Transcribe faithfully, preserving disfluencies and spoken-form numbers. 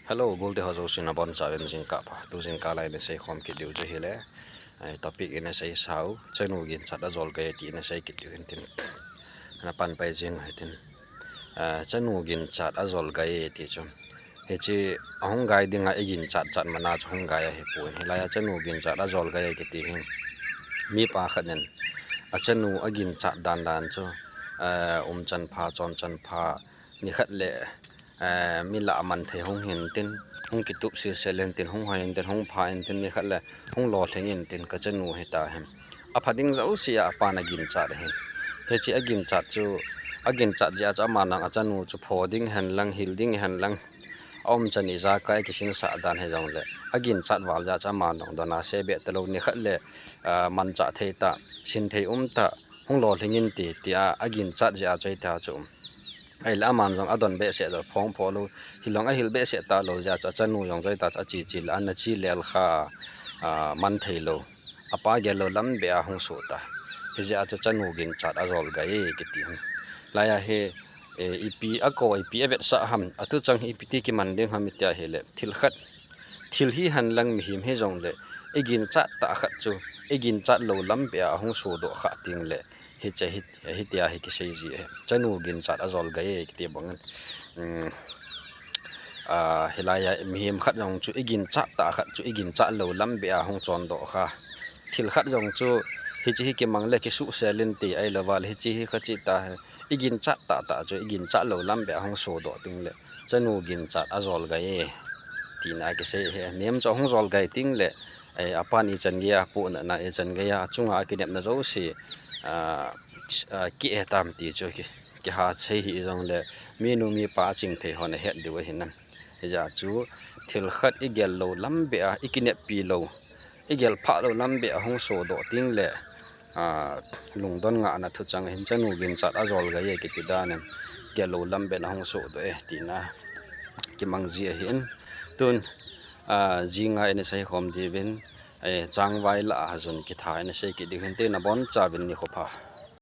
Hello, golte ho jouse nabonchauvin jingkah pha. Tu jingkah lai ina seikhom kit diu chu hile, eh, topic ina seisau, chanu ginchat ajol gai ti ina sei kit diu hintin. Napan pai jing hitin. Eh, chanu ginchat ajol gai ti chu. Hiche ahung gai dinga iginchat chat mana chu hung gai ahipoi. Hilaiya chanu ginchat ajol gai kiti hi. Mipa khat in achanu aginchat dan dan chu, eh, umchan pha, chonchan pha, nikhat le, eh, mi lah a man thei hung hintin, hung kitup silsel hintin, hung hoi hintin, hung pha hintin, nikhat le hung lolhing hintin, kachanu hitahen. Apha ding jousea apan aginchat ahin. Hiche aginchat chu, aginchat jeh a chu aman jong achanu chu pho ding hen lang, hil ding hen lang, aumchan ijakai kisinsah dan hijongle, aginchat val jeh a chu aman jong dona se beh talou, nikhat le, ah, manchah thei tah, sin thei um tah, hung lolhing inte, tia aginchat jeh a chu hita chu. Ahile aman jong adon behseh jong phong pho lou, hilou ahil behseh talou jeh a chu achanu jong chu hita chu ache che le ana che lel kha, ah, man thei lou. Apa gel lou lam beh a hung soh ta. Hijeh a chu chanu ginchat ajol gai kiti hi. Laiya hi, eh, ipi ako, ipi avetsah ham, athuchang hi ipi ti kiman ding ham itia hile, thil khat, thil hihen lang mihem hijongle, iginchat tah khat chu, iginchat lou lam beh a hung sodoh kha tengle, hiche hi, hitia hi kisei ji ahi. Chanu ginchat ajol gai kiti bangin, um, ah, hilaiya mihem khat jong chu iginchat tah khat chu iginchat lou lam beh a hung chondoh kha. Thil khat jong chu hiche hi kimang le kisuhsel inte, ahilouva le hiche hi khachi tahe, iginchat tah tah chu iginchat lou lam beh a hung sodoh tengle, chanu ginchat ajol gai e, tina kisei ahi. Mihem chu ahung jol gai tengle, eh, apan ichan geiya pohnatna, ichan geiya achunga akinepna jouse, ah, ah, kihe tam ti chu ki, kiha sei hijongle, minu mipa aching thei hon ahet diu ahi nam. Hijeh a chu thil khat igel lou lam beh a, ikineppi lou, igel phah lou lam beh a hung sodoh tengle, ah, lungdon ngahna thuchang ahin, chanu ginchat ajol gai e kiti danin, gel lou lam beh a hung sodoh e tina kimang ji ahin. Tun, ah, jinga ina seikhom diuvin, eh, changvai lah a jun kitha ina sei kit diu hinte, nabonchauvin nikho pha.